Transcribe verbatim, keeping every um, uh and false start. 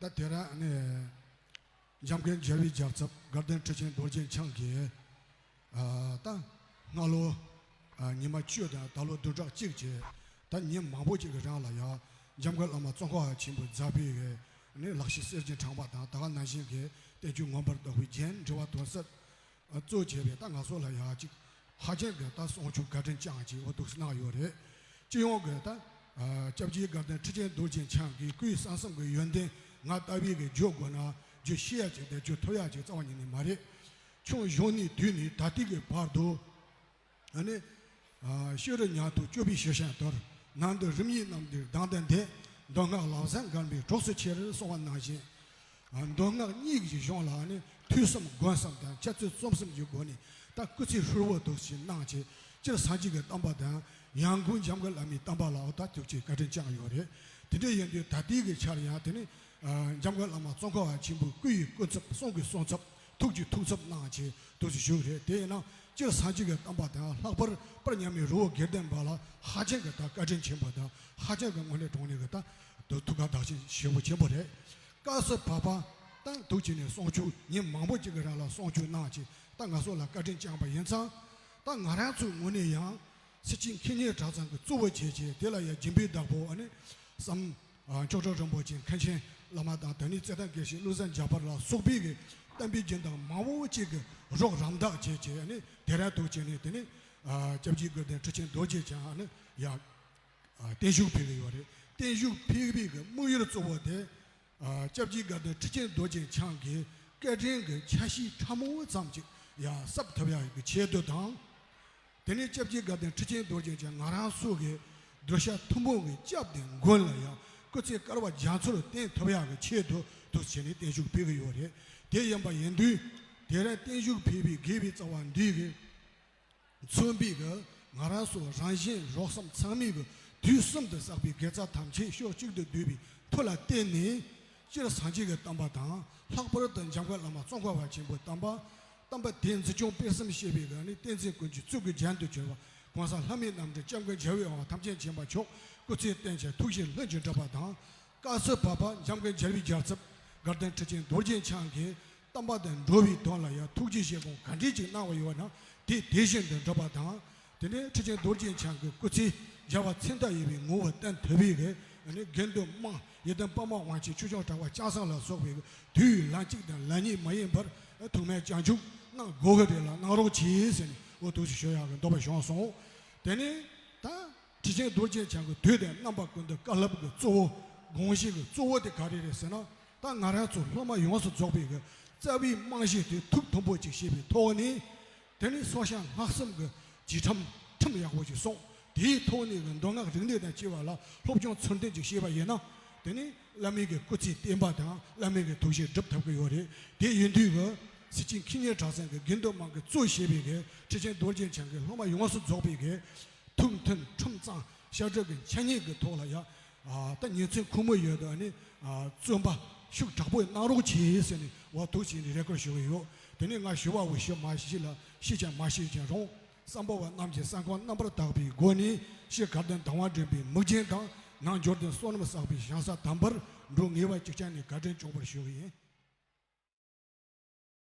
ད་དེ་རིང་ནི་འཇམ་མགོན་རྒྱལ་བའི་རྒྱལ་ཚབ་དགའ་ལྡན་ཁྲི་ཆེན་རྡོ་རྗེ་འཆང་གིས། ཨ། ད་སྔ་ལོ་ཨ་ཉི་མ་བཅུ་དང་ད་ལོ་བདུན་ཕྲག་གཅིག་བྱས། ད་ཉིན་མང་པོ་ཅིག་གི་རིང་ལ་ཡང་འཇམ་མགོན་བླ་མ་ཙོང་ཁ་པ་ཆེན་པོས་མཛད་པའི་གི་ནི་ལག་ཤེས་གསེར་གྱི་ཕྲེང་བ་དང་། ད་ག་ནང་བཞིན་གྱི་བསྟན་བཅོས་མངོན་པར་རྟོགས་པའི་རྒྱན། འགྲེལ་པ་དོན་གསལ་གཙོ་བྱས་པའི་ད་ང་ཚོ་ལ་ཡང་ཅིག་ཧ་ཅང་གི་ད་གསུང་ཆོས་བཀའ་དྲིན་ཅན་ཅིག་འོ་འདུག་སེ་གནང་ཡོད་རེད། སྤྱི་ཡོངས་ཀྱི་ད་ཨ་སྐྱབས་རྗེ་དགའ་ལྡན་ཁྲི་ཆེན་རྡོ་རྗེ་འཆང་གི་སྐུའི་གསང་གསུམ་གྱི་ཡོན་ཏན་ང་ལྟ་བུའི་གི་བརྗོད་དགོས་ན་བརྗོད་ཤེས་ཡ་ཅིག་དང་བརྗོད་ཐུབ་ཡ་ཅིག་རྩ་བ་ཉིད་ནས་མ་རེད། ཆུང་བྱུང་ནས་དུས་ནས་ད་ལྟའི་གི་བར་དུ། ཨ་ནི། ཨ་ཤེས་རབ་ཉག་ཐོག་སྤྱོད་པའི་ཞལ་བཞེངས་དོར། ནང་དུ་རིམ་གཉིས་རྣམས་ཏེ་སྡང་དང་འདྲེས། མདོ་སྔགས་ལམ་སེང་བརྒལ་བའི་གྲོགས་སུ་ཁྱེར་གསུངས་པ་ནང་བཞིན། ཨ་མདོ་སྔགས་གཉིས་ཀྱི་གཞུང་ལ་ཨ་ནི་ཐོས་བསམ་སྒོམ་གསུམ་དང་འཆད་རྩོད་རྩོམ་གསུམ་གྱི་སྒོ་ནས་ད་སྐུ་ཚེ་ཧྲིལ་བོ་འདུག་སེ་གནང་བྱས། སྤྱིར་སངས་རྒྱས་ཀྱི་བསྟན་པ་དང་ཡང་སྒོས་འཇམ་མགོན་བླ་མའི་བསྟན་པ་ལ་འོ་ད་ཐུགས་རྗེ་བཀའ་དྲིན་བསྐྱངས་ཡོད་རེད། དེ་འདྲ་ཡིན་དུས་ད་ལྟའི་གི་ཆར་ཡང་དེ་ནི་ཨ་འཇམ་མགོན་བླ་མ་ཙོང་ཁ་པ་ཆེན་པོའི་སྐུ་ཡི་སྐུ་ཚབ། གསུང་གི་གསུང་ཚབ། ཐུགས་ཀྱི་ཐུགས་ཚབ་གནང་བྱས་འདུག་སེ་བཞུགས་རེད། དེ་ཡིན་ན་སྤྱིར་སངས་རྒྱས་ཀྱི་བསྟན་པ་དང་ལྷག་པར་དཔལ་མཉམ་མེད་རི་བོ་དགེ་ལྡན་པ་ལ་ཧ་ཅང་གི་ད་བཀའ་དྲིན་ཆེན་པོ་དང་། ཧ་ཅང་གི་དངོས་གནས་དྲང་གནས་ཀྱི་ད་ཐུགས་ཁུར་དག་ཞིང་ཞེ་པོ་ཆེན་པོ་རེད། སྐབས་སུ་བབ་པ་དང་འདུག་བྱས་ནས་གསུང་ཆོས་ཉིན་མང་པོ་ཅིག་གི་རིང་ལ་གསུང་ཆོས་གནང་བྱས། ད་ང་ཚོ་ལ་བཀའ་དྲིན་བསྐྱངས་པ་ཡིན་ཙང་། ད་ང་རང་ཚོའི་ངོས་ནས་ཡང་སེར་བྱེས་མཁས་སྙན་གྲྭ་ཚང་གི་གཙོ་བོ་བྱས་བྱས། དེ་ལ་ཡང་སྦྱིན་པའི་བདག་པོ་ཨ་ནི་བསམ། ཨ་མཆོག་སྤྲུལ་རིན་པོ་ཆེ་མཁན་ཆེན་བླ་མ་དང་། དེ་ནས་རྩེ་ཐང་དགེ་བཤེས་བློ་བཟང་རྒྱ་དཔལ་ལ་སོགས་པའི་གི་བསྟན་པའི་སྦྱིན་བདག་མང་པོ་ཅིག་གི་རོགས་རམ་འདེགས་བྱས་བྱས། ཨ་ནི་དེ་རིང་འདུག་བྱས་ནས་དེ་ནི་ཨ་སྐྱབས་རྗེ་དགའ་ལྡན་ཁྲི་ཆེན་རྡོ་རྗེ་འཆང་ཨ་ནི་ཡ་ཨ་བརྟན་བཞུགས་ཕུལ་གི་ཡོད་རེད། བརྟན་བཞུགས་ཕུལ་བའི་གི་དམིགས་ཡུལ་གཙོ་བོ་དེ། ཨ་སྐྱབས་རྗེ་དགའ་ལྡན་ཁྲི་ཆེན་རྡོ་རྗེ་འཆང་གི་བཀའ་དྲིན་གྱི་ཆ་ཤས་ཕྲ་མོ་ཙམ་ཅིག་ཡང་གསབ་ཐུབ་ཡག་གི་ཆེད་དུ་དང་། དེ་ནས་སྐྱབས་རྗེ་དགའ་ལྡན་ཁྲི་ཆེན་རྡོ་རྗེ་འཆང་ང་རང་ཚོ་གི་གདུལ་བྱ་ཐུན་མོང་གི་སྐྱབས་དང་མགོན་ལ་ཡང་སྐུ་ཚེ་བསྐལ་པ་རྒྱ་མཚོར་བརྟན་ཐུབ་ཡག་གི་ཆེད་དུ་འདུག་བྱས་ནས་བརྟན་བཞུགས་ཕུལ་གི་ཡོད་རེད། དེ་ཡིན་པ་ཡིན་དུས་དེ་རིང་བརྟན་བཞུགས་ཕུལ་བའི་དགེ་བའི་རྩ་བ་འདི་གིས། མཚོན་པའི་གི་ང་རང་ཚོ་རང་གཞན་རོགས་བསམ་ཚང་མའི་གི་དུས་གསུམ་དུ་བསགས་པའི་དགེ་རྩ་ཐམས་ཅད་ཕྱོགས་གཅིག་ཏུ་བསྡུས་པའི་མཐུ་ལ་བརྟེན་ནས། སྤྱིར་སངས་རྒྱས་ཀྱི་བསྟན་པ་དང་། ལྷག་པར་དུ་འཇམ་མགོན་བླ་མ་ཙོང་ཁ་པ་ཆེན་པོའི་བསྟན་པ། བསྟན་པ་དེ་འཛིན་སྐྱོང་སྤེལ་གསུམ་བྱེད་པའི་གི་ནི་བསྟན་འཛིན་ཀུན་གྱི་གཙུག་གི་རྒྱན་དུ་གྱུར་པ་གོང་ས་ལྷ་མིའི་རྣམ་འདྲེན་སྐྱབས་མགོན་རྒྱལ་བའི་དབང་ཐམས་ཅད་མཁྱེན་པ་མཆོག་སྐུ་ཚེ་བརྟན་ཅིང་ཐུགས་བཞེད་ལྷུན་གྱིས་འགྲུབ་པ་དང་། སྐབས་སུ་བབ་པ་འཇམ་མགོན་རྒྱལ་བའི་རྒྱལ་ཚབ་དགའ་ལྡན་ཁྲི་ཆེན་རྡོ་རྗེ་འཆང་གིས་བསྟན་པ་དང་འགྲོ་བའི་དོན་ལ་ཡང་ཐུགས་རྗེ་བཞེས་སྒོམ་ག་འདྲས་ཅིག་གནང་བ་ཡོད་ན་དེ་དེ་བཞིན་དུ་འགྲུབ་པ་དང་། དེ་ནས་ཁྲི་ཆེན་རྡོ་རྗེ་འཆང་གི་སྐུ་ཚེ་རྒྱལ་བ་མཚན་རྟགས་ཡོད་པའི་ངོ་བོ་བསྟན་ཐུབ་པའི་གི་ནི་དགེ་འདུན་དམངས་ཡི་དམ་དཔའ་མོ་དབང་ཆེན་ཆོས་སྐྱོང་གྲགས་པ་ལྕམ་སྲིང་ལ་སོགས་པའི་དུས་ལན་གཅིག་དང་ལན་གཉིས་མ་ཡིན་པར་ཐུགས་སྨོན་སྐྱབས་འཇུག་གནང་དགོས་གི་རེད་ལ་གནང་རོགས་གྱིས་ཟེར་ནས་འོ་འདུག་སེ་ཞུ་ཡག་གི་འདོད་པ་བྱུང་སོང་། དེ་ནས་ད། ཁྲི་ཆེན་རྡོ་རྗེ་འཆང་གི་དུས་དང་རྣམ་པ་ཀུན་ཏུ་བཀའ་སློབ་ཀྱི་གཙོ་བོ། དགོངས་གཞི་གི་གཙོ་བོ་དེ་ག་རེ་རེད་ཟེར་ན། ད་ང་རང་ཚོ་སློབ་མ་ཡོངས་སུ་རྫོགས་པའི་གི་རྩ་བའི་རྨང་གཞི་དེ་ཐུགས་མཐུན་པོ་ཅིག་བྱས་པའི་ཐོག་ནས། དེ་ནས་སོར་བཤམས་སྔགས་གསུམ་གྱི་རྒྱས་ཁྲིམས་ཁྲིམས་ཡག་པོ་ཞིག་སྲུང་། དེའི་ཐོག་ནས་གི་མདོ་སྔགས་རིག་གནས་དང་བཅས་པ་ལ་སློབ་སྦྱོང་ཚུལ་ལྡན་ཅིག་བྱས་པ་ཡིན་ན། དེ་ནས་བླ་མའི་གི་སྐུ་ཚེ་བརྟན་པ་དང་བླ་མའི་གི་ཐུགས་བཞེད་སྒྲུབ་ཐུབ་ཀྱི་ཡོད་རེད། དེ་ཡིན་དུས་གི་སེར་བྱེས་མཁས་སྙན་གྲྭ་ཚང་གི་དགེ་འདུན་དམངས་ཀྱིས་གཙོ་བྱས་པའི་གི་ཁྲི་ཆེན་རྡོ་རྗེ་འཆང་གི་སློབ་མ་ཡོངས་སུ་རྫོགས་པའི་གི་ཐུགས་མཐུན་ཁྲིམས་གཙང་ཤ་ཁྲག་གི་མཆེད་གཉིས་ཀྱི་ཐོག་ལ་ཡ། ཨ་ད་ཉིན་མཚན་ཁོ་མོ་ཡོད་དོ་ནི། ཨ་བརྩོན་པ་ཤུགས་དྲག་པོས་གནང་རོགས་གྱིས་ཟེར་ནས་འོ་འདུག་སེ་ནས་རེ་སྐུལ་ཞུ་གི་ཡོད། དེ་ནས་ང་ཞུ་བ་འོ་ཞུ་མ་ཞུ་ལ་ཤེས་ཀྱང་མ་ཤེས་ཀྱང་རུང་། བསམ་པ་བ་རྣམས་ཀྱི་བསམ་ཁམས་རྣམ་པར་དག་པའི་སྒོ་ནས་ཕྱི་དགའ་ལྡན་དང་བ་འདྲེན་པའི་མིག་རྒྱན་དང་། ནང་འབྱོར་ལྡན་བསོད་ནམས་བསགས་པའི་ཞང་ས་དམ་པར་འགྲོ་ངེས་པ་གཅིག་ཀྱང་ནས་བཀའ་དྲིན་སྐྱོང་བར་ཞུ་གི་ཡིན།